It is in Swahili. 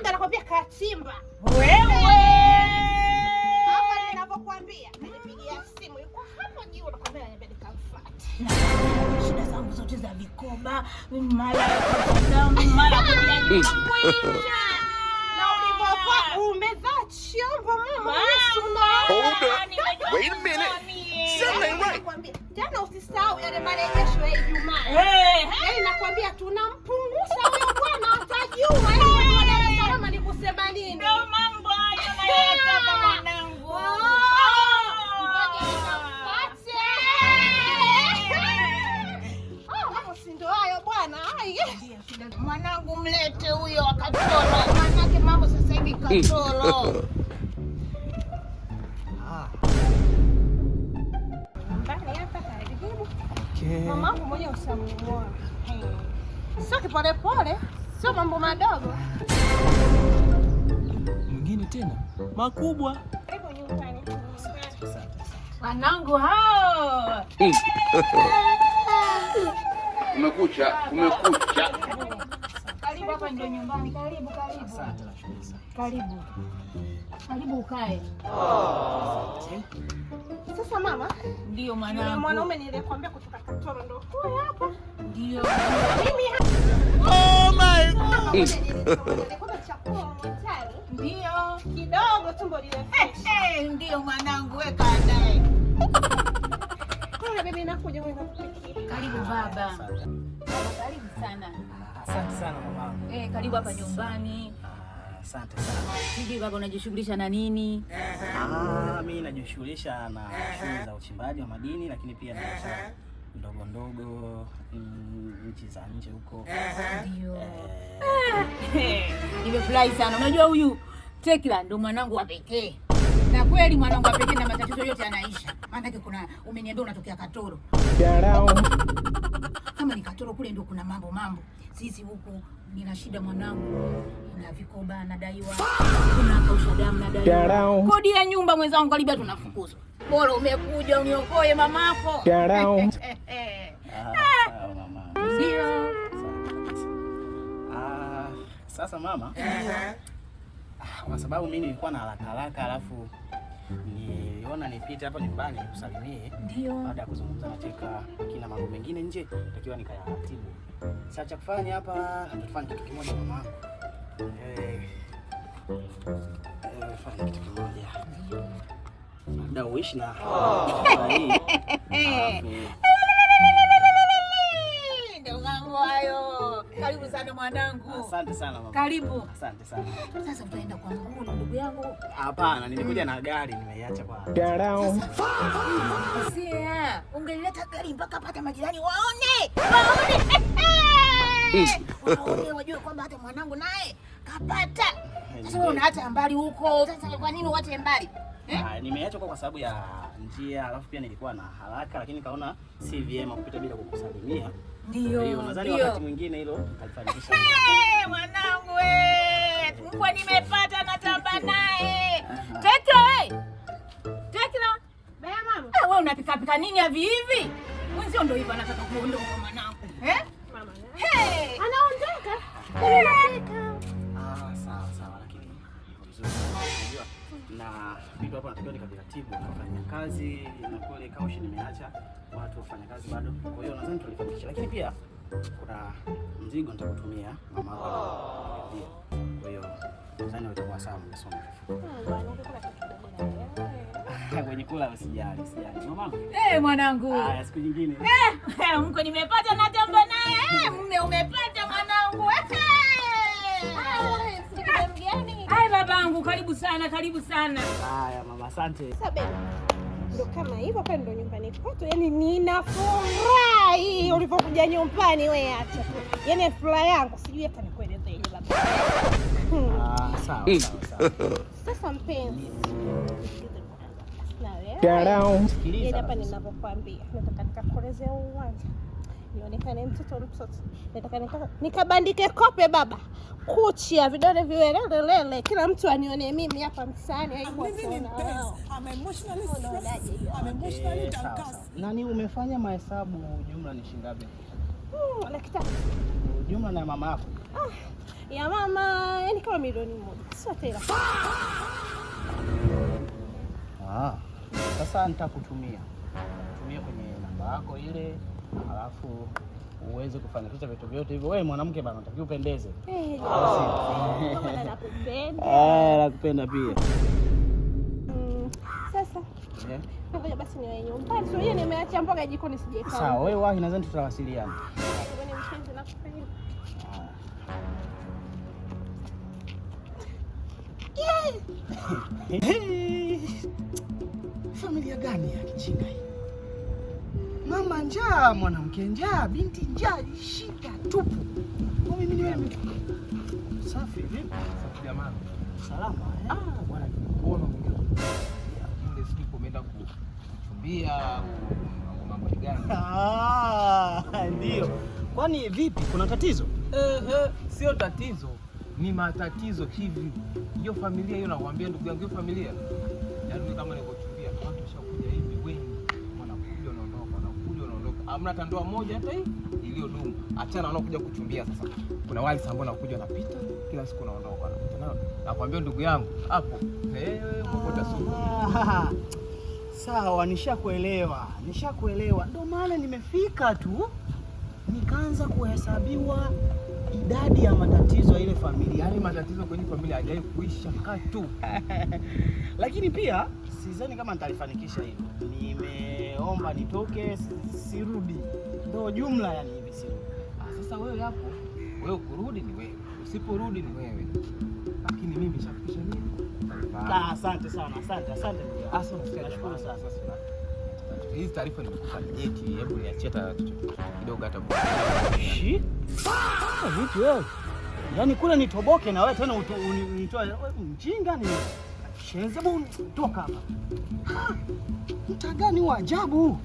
Kakanyaga nakwambia kachimba. Wewe. Hapa ninavyokuambia, nilipigia simu yuko hapo juu nakwambia ananiambia nikamfuate. Shida zangu zote za vikoba, mara damu, mara Na ulivyovaa umevaa chombo mama. Hold up. Wait a minute. Something ain't right. Nakwambia tena usisahau yale marejesho ya Ijumaa. Eh, Yaani nakwambia tunampunguza huyo bwana atajua. Yaani watu wa Dar es Salaam ni kusema nini? Ndio mambo hayo nayotaka mwanangu. Ngoja nikamfuate. Ah, mambo si ndo hayo bwana. Ai. Mwanangu mlete huyo wa Katoro, manake mambo sasa hivi Katoro. Nyumbani hapa karibu. Okay. Mamangu mmoja ushamuona. Sio kipolepole, sio mambo madogo. Mwingine tena makubwa. Karibu nyumbani. Wanangu hao. Kumekucha, kumekucha. Karibu hapa ndio nyumbani. Karibu, karibu. Asante, nashukuru sana. Karibu. Karibu ukae. Sasa mama, Ndio yule mwanangu. mwanaume nilikwambia kutoka Katoro ndo huyu hapa. Ndio. Mimi Oh my hapa nilikuta chakula motani. Ndio. Kidogo tumbo lile. Eh, ndio mwanangu, weka andae. Kwa bibi nakuja wewe nakupikia. Karibu baba. Asante. Baba, karibu sana. Asante sana mamangu. Eh, karibu hapa nyumbani. Ah, asante sana. Sijui baba unajishughulisha na nini? Ah, mimi najishughulisha na shughuli za uchimbaji wa madini lakini pia na biashara ndogo ndogo nchi za nje huko. Ndio. Nimefurahi sana. Unajua huyu Tekla ndo mwanangu wa pekee. Na kweli mwanangu wa pekee na matatizo yote yanaisha. Maanake kuna umeniambia unatokea Katoro. Kama ni Katoro kule ndo kuna mambo mambo. Sisi huku nina shida mwanangu. Nina vikoba nadaiwa. Kuna kausha damu nadaiwa. Kodi ya nyumba mwenzangu karibia tunafukuzwa. Bora umekuja uniokoe mamako. Ah, sawa mama. Ndio. Ah, sasa mama. Ah, kwa sababu mimi nilikuwa na haraka haraka alafu niliona nipite hapa nyumbani nikusalimie. Ndio. Baada ya kuzungumza na Teka kina mambo mengine nje takiwa nikayaratibu. Sasa cha kufanya hapa tufanye kitu kimoja mama. Fanya kitu kimoja. Labda uishi na hii. Alafu Ndio mambo hayo. Karibu sana mwanangu. Asante sana mama. Karibu. Asante sana. Sasa utaenda kwa mguu ndugu yangu. Hapana, nilikuja na gari nimeiacha kwa. Sia, ungeleta gari mpaka pata majirani waone. Waone. Waone wajue kwamba hata mwanangu naye kapata. Sasa wewe unaacha mbali huko. Sasa kwa nini uache mbali? Eh? Ah, nimeacha kwa sababu ya njia, alafu pia nilikuwa na haraka, lakini kaona si vyema kupita bila kukusalimia. Ndio. Hiyo nadhani ndio. wakati mwingine hilo nitalifanikisha. Eh, mwanangu eh, mbwa nimepata natamba naye. Tekla eh. Tekla. Baya mama. Eh, wewe unapika pika nini hivi hivi? Mwenzio ndio hivyo anataka kuondoka mwanangu. Eh? Mama. Hey! Anaondoka. Anapika. Ah, sawa sawa, lakini iko vizuri. Unajua na vitu hapa natakiwa nikaviratibu, nafanya kazi na kule kaushi nimeacha watu wafanya kazi bado. Kwa hiyo nadhani tulifanikisha, lakini pia kuna mzigo nitakutumia mama yako atakuambia. Kwa hiyo nadhani utakuwa sawa msoma. Bwana, ungekula kitu kidogo na wewe. Kwenye kula usijali, usijali. Mama. Eh, mwanangu. Haya, siku nyingine. Eh, mko nimepata natamba naye. Eh, mume umepata mwanangu. Eh. Ah, mgeni. Hai babangu, karibu sana, karibu sana. Haya mama, asante. Sasa baby, ndo kama hivyo pale ndo nyumbani kwetu. Yaani ninafurahi ulivyokuja nyumbani wewe, acha tu. Yaani furaha yangu sijui hata nikuelezeje baba. Ah, sawa sawa sawa. Sasa mpenzi, nisikize kwanza. Na wewe. Sikiliza. Yaani hapa ninavyokuambia, nataka nikakuelezea uwanja nionekane mtoto mtoto, nataka nikabandike kope baba, kucha vidole viwelelelele, kila mtu anione mimi hapa mtaani. Aibu Living in wataona pain. wao. I'm emotionally Unaonaje stressed. hiyo? I'm emotionally Eh, sawa, downcast. sawa. Nani umefanya mahesabu jumla ni shilingi ngapi? 300,000. Jumla na mama yako. Ah, ya mama, yani kama Sio milioni 1, sio tena. Ah, sasa nitakutumia tumia kwenye namba yako ile, alafu uweze kufanikisha vitu vyote hivyo. Wewe mwanamke bana, unatakiwa upendeze. Eh, Au ndio maana nakupenda. Eh, nakupenda pia. Sasa Eh? ngoja basi niwe nyumbani. Sio yeye, nimeacha mboga jikoni sijaikaanga. Sawa, wewe wahi, nadhani tutawasiliana. Jamani mpenzi, nakupenda. Familia gani ya kijinga hii? Mama njaa, mwanamke njaa, binti njaa, shida tupu. Kwa mimi ni wewe. Safi vipi? Safi jamani. Salama eh? Ah, bwana nimekuona mwingine. Ile siku umeenda kuchumbia au mambo gani? Ah, ndio. Kwani vipi, kuna tatizo? Eh, sio tatizo, ni matatizo hivi. Hiyo familia hiyo, nakwambia ndugu yangu, hiyo familia yaani kama nilivyochumbia, watu washakuja hivi wengi, wanakuja wanaondoka, wanakuja wanaondoka, hamna hata ndoa moja hata hii iliyodumu. Achana wanaokuja kuchumbia sasa, kuna wale ambao wanakuja wanapita kila siku wanaondoka, wanapita nao. Nakwambia ndugu yangu hapo, kokota supu. Ah, sawa, nishakuelewa, nishakuelewa. Ndio maana nimefika tu nikaanza kuhesabiwa idadi ya matatizo ya ile familia. Yaani matatizo kwenye familia hajawahi kuisha katu. Lakini pia sidhani kama nitalifanikisha hilo. Nimeomba nitoke, sirudi. Ndio jumla, yani hivi sirudi. Ah, sasa wewe hapo, wewe kurudi ni wewe, usiporudi ni wewe, lakini mimi nishafikisha nini taarifa yangu. Ah, asante sana, asante, asante ndugu yangu. Asa unasikia Nashukuru jamani, sana. sasa hizi taarifa nimekupa ni nyeti, hebu niachie hata chochote kidogo hata Shi? Ah, vipi wewe? Yaani kule nitoboke na wewe tena unitoe wewe mjinga ni shenzi, hebu toka hapa. Ah, mtaa gani wa ajabu?